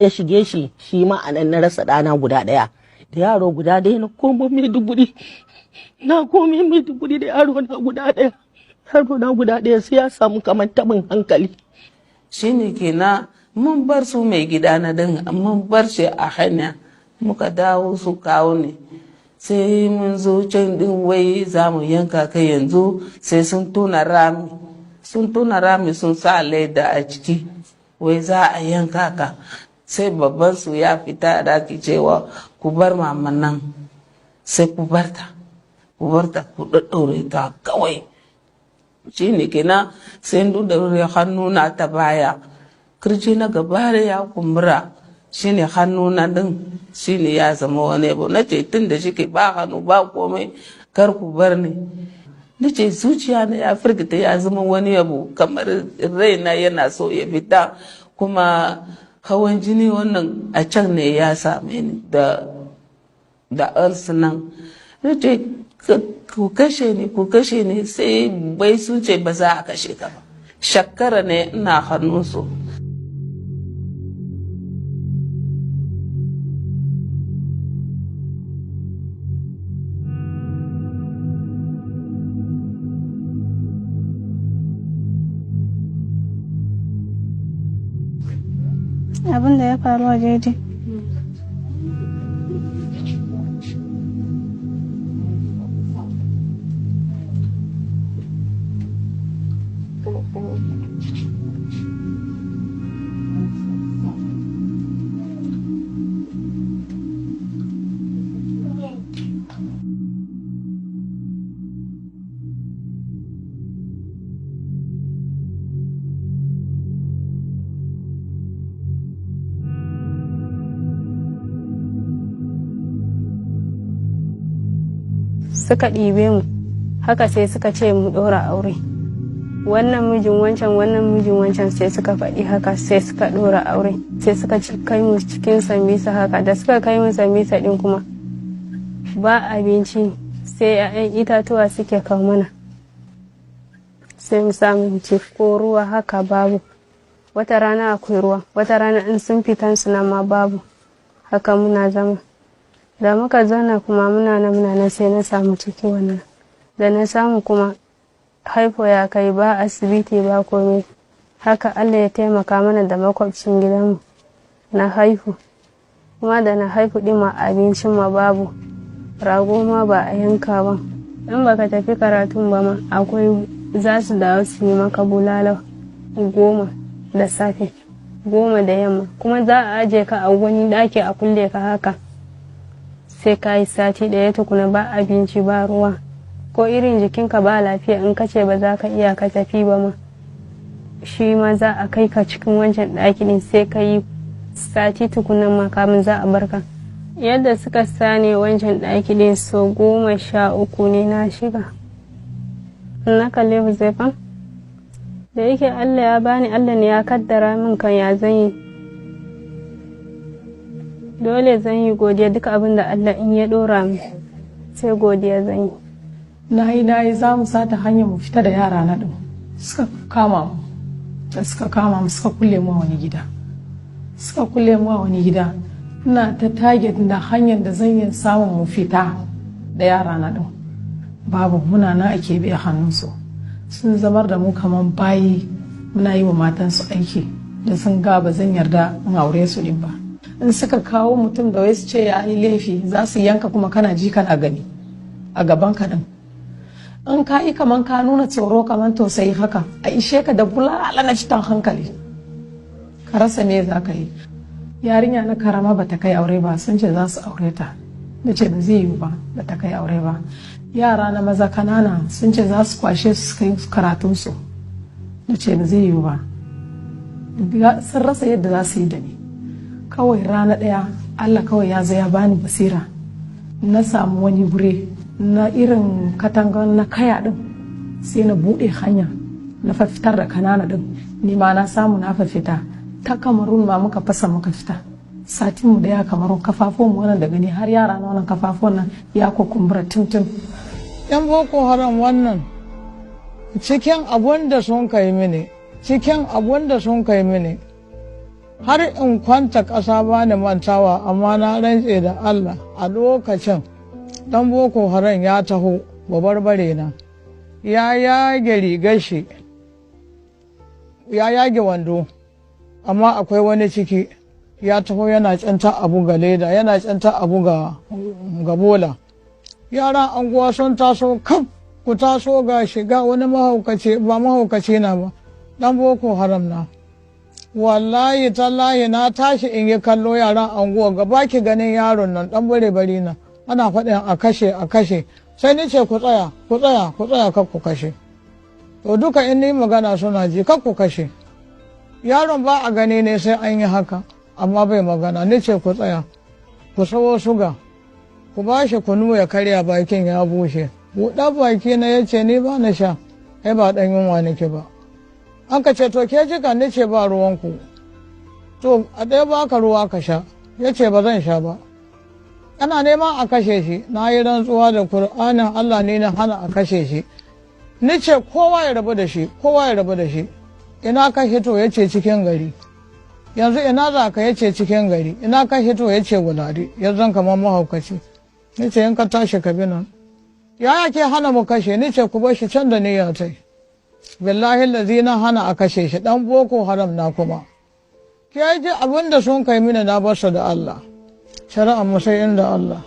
Ya shige shi, shi ma a nan na rasa ɗana guda ɗaya. Da yaro guda ɗaya na komo Maiduguri. Na komo Maiduguri da yaro na guda ɗaya. Yaro na guda ɗaya sai ya samu kamar taɓin hankali. Shine kenan mun bar su mai gida na din, mun bar shi a hanya, muka dawo su kawo ne. Sai mun zo can din, wai za mu yanka kai yanzu, sai sun tona rami, sun tona rami, sun sa leda a ciki, wai za a yanka ka. Sai babban su ya fita a daki cewa ku bar maman nan, sai ku barta, ku barta, ku ɗaɗɗaure ta kawai. Shi ne kenan sai ɗaɗɗaure hannu na ta baya, kirji na gaba ya kumbura, shine hannu na din shine ya zama wani abu. Na ce tun da shike ba hannu ba komai, kar ku bar ni. Na ce zuciya na ya firgita, ya zama wani abu, kamar raina yana so ya fita. Kuma hawan jini wannan a can ne ya same ni da ulcer nan. Na ce ku kashe ni, ku kashe ni. Sai bai sun ce ba za a kashe ka ba. Shakara ne ina hannunsu. Abin da ya faru a jeji, suka ɗibe mu haka, sai suka ce mu ɗora aure, wannan mijin wancan, wannan mijin wancan. Sai suka faɗi haka, sai suka ɗora aure, sai suka kai mu cikin Sambisa. Haka da suka kai mu Sambisa ɗin kuma, ba abinci, sai 'ya'yan itatuwa suke kawo mana, sai mu samu mu ci, ko ruwa haka babu. Wata rana akwai ruwa, wata rana in sun fitan su nan ma babu. Haka muna zama. Da muka zauna kuma muna nan, muna nan, sai na samu ciki. Wannan da na samu kuma haifo ya kai, ba asibiti ba komai. Haka Allah ya taimaka mana da makwabcin gidanmu, na haihu. Kuma da na haihu ɗin ma, abincin ma babu, rago ma ba a yanka ba. In baka tafi karatun ba ma, akwai za su dawo su yi maka bulala 10 da safe, 10 da yamma. Kuma za a aje ka a wani ɗaki a kulle ka haka, sai ka yi sati ɗaya tukuna, ba abinci ba ruwa. Ko irin jikinka ba lafiya, in ka ce ba za ka iya ka tafi ba ma, shi ma za a kai ka cikin wancan ɗaki ɗin, sai ka yi sati tukunan ma kamun za a barka. Yadda suka sani wancan ɗaki ɗin, so 13 ne na shiga. Na kalli Huzaifa, da yake Allah ya bani, Allah ne ya kaddara min kan, ya zan yi? Dole zan yi godiya. Duk abin da Allah in ya dora min, sai godiya zan yi. Na yi, na yi, za mu sata hanyar mu fita da yara na ɗin, suka kama mu. Da suka kama mu, suka kulle mu a wani gida, suka kulle mu a wani gida. Ina ta target da hanyar da zan yi samun mu fita da yara na ɗin, babu. Muna nan ake bi a hannunsu, sun zamar da mu kaman bayi, muna yi wa matansu aiki. Da sun ga ba zan yarda in aure su din ba, in suka kawo mutum da wai su ce ya yi laifi, za su yanka, kuma kana ji kana gani a gaban ka din. In ka yi kaman ka nuna tsoro, kaman tausayi haka, a ishe ka da bulala na fitan hankali, ka rasa me za ka yi. Yarinya na karama ba ta kai aure ba, sun ce za su aure ta. Na ce ba zai yiwu ba, ba ta kai aure ba. Yara na maza kanana sun ce za su kwashe su kai karatunsu. Na ce ba zai yiwu ba. Sun rasa yadda za su yi da ni. Kawai rana ɗaya Allah kawai ya zo ya bani basira, na samu wani guri na irin katangan na kaya din, sai na buɗe hanya na fitar da kanana din. Ni ma na samu na fita ta Kamarun ma, muka fasa muka fita. Satin mu daya Kamarun, kafafun mu wannan da gani har yara na wannan kafafun nan ya kumbura tumtum. Yan Boko Haram wannan, cikin abun da sun kai mini, cikin abun da sun kai mini. Har in kwanta ƙasa ba ni mantawa, amma na rantse da Allah, a lokacin dan Boko Haram ya taho, babarbare na ya yage rigar shi, ya yage wando, amma akwai wani ciki. Ya taho yana tsinta abu ga leda, yana tsinta abu ga bola. Yaran anguwa sun taso kaf, ku taso, ga shiga wani mahaukaci. Ba mahaukaci na ba, dan Boko Haram na. Wallahi tallahi, na tashi in yi kallo, yaran anguwa gaba ki ganin yaron nan dan bare bari na, ana faɗin a kashe, a kashe. Sai ni ce, "Ku tsaya, ku tsaya, ku tsaya, kar ku kashe." To duka in ni magana suna ji, kar ku kashe yaron. Ba a gani ne sai an yi haka, amma bai magana. Ni ce, "Ku tsaya, ku sawo suga, ku ba shi kunu ya karya, bakin ya bushe." Buɗa baki na, ya ce, "Ni ba na sha, ai ba ɗan yunwa nake ba." An ka ce, "To ke jika?" Ni ce, "Ba ruwanku." "To a ɗaya baka ruwa ka sha." Ya ce, "Ba zan sha ba." Ana neman a kashe shi, na yi rantsuwa da Kur'anin Allah, ne na hana a kashe shi. Ni ce, "Kowa ya rabu da shi, kowa ya rabu da shi." "Ina ka hito?" Ya ce, "Cikin gari." "Yanzu ina za ka?" Ya ce, "Cikin gari." "Ina ka hito?" Ya ce, "Gulari." Yanzu kamar mahaukaci. Ni ce, "In ka tashi ka bi nan." "Ya ke hana mu kashe?" Ni ce, "Ku bar shi can da niyya tai." Billahi lazi, na hana a kashe shi, dan Boko Haram na. Kuma ke ji abin da sun kai mini, na bar su da Allah. Shari'a mu sai inda Allah.